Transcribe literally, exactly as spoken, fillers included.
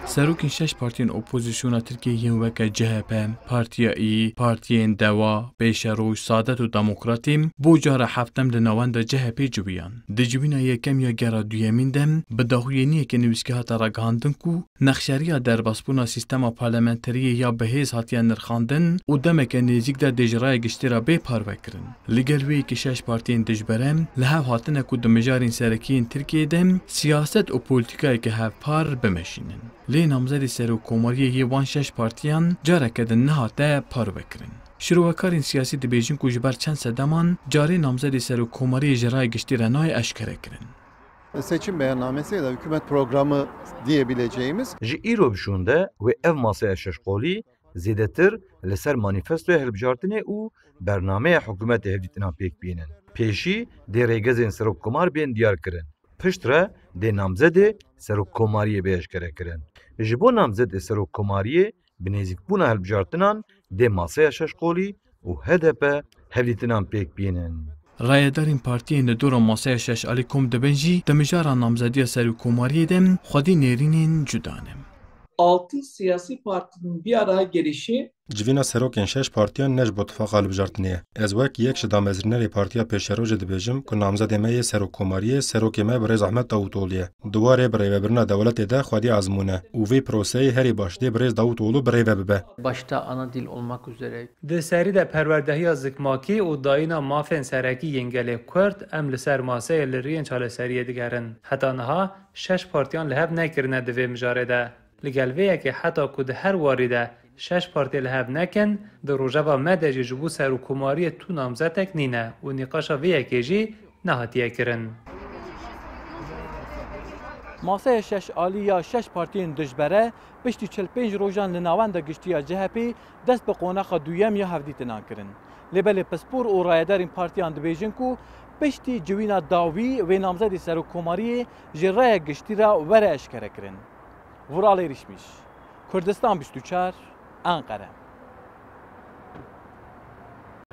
Serokên şeş partiyên opozisyona Tirkiyê yên weke C H P, Partiya Î, Partiyên Dewa, Pêşeroj, Saadet û Demokratî bo cara heftem li navenda C H P ciwiyan. Di ciwîna yekem ya gera duyemîn de bi daxuyaniyeke nivîskî hate ragihandin ku nexşeriya derbasbûna sîstema parlamenteriyê ya bihêz hatiye nirxandin û demeke nêzîk de dê ji raya giştî re bê parvekirin. Li gel wê yekê şeş partiyên dijbere li hev hatine ku di mijarên serekî yên Tirkiyeyê de siyaset û polîtîkayeke hevpar bimeşînin. Lê namzedê serokkomariyê yê wan şeş partiyan careke din nehate parvekirin. Şîrovekarên siyasî dibêjin ku ji ber çend sedeman carê namzedê serokkomariyê ji raya giştî re nayê eşkerekirin. Seçim beyannamesi ya da hükümet programı diyebileceğimiz. Ji îro bi şûnde wê ev masaya şeş qolî zêdetir li ser manîfestoya hilbijartinê û bernameya hikûmetê hevdîtinan pêk bînin. Pêşî dê rêgezên serokkomar bên diyar kirin. Piştre dê namzedê serokkomariyê bê eşkere kirin. Ji bo namzedê serokkomariyê bi nêzîkbûna hilbijartinan dê masaya şeş qolî û H D P hevdîtinan pêk bînin. Rayedarên partiyên li dora masaya şeş alî kom dibin jî di mijara namzediya serokkomariyê de xwedî nêrînên cuda ne. Altı siyasi partinin bir araya gelişi. Civîna serokên şeş partiyan ne ji bo tifaqa hilbijartinê ye. Ez wek yek ji damezrînerê Partiya Pêşerojê dibêjim ku namzedê me yê serokkomariyê serokê me birêz Ahmet Davutoglu ye. Di warê birêvebirina dewletê de xwedî ezmûn e û vê proseyê herî baş dê birêz Davutoglu birêve bibe. Başta ana dil olmak üzere. Di serî de perwerdehiya zikmakî û dayîna mafên serekî yên gelê Kurd, em li ser maseyê li riyên çareseriyê digerin. Heta niha şeş partiyan li hev nekirine di vê mijarê de. Li gel vê yekê heta ku di her warî de şeş partî li hev nekin, di rojeva me de jî ji bo serokkomariyê tu namzetek nîne û nîqaşa vê yekê jî nehatiye kirin. Masaya şeş alî ya şeş partiyên dijbere piştî çil pênc rojan li navenda giştî ya C H P dest bi qonaxa duyem ya hevdîtinan kirin. Lê belê pispor û rayedarên partiyan dibêjin ku piştî ciwîna dawî wê namzedê serokkomariyê ji raya giştî re were eşkerekirin. Vural Êrîşmîş, Kurdistan bîst û çar, Enqere.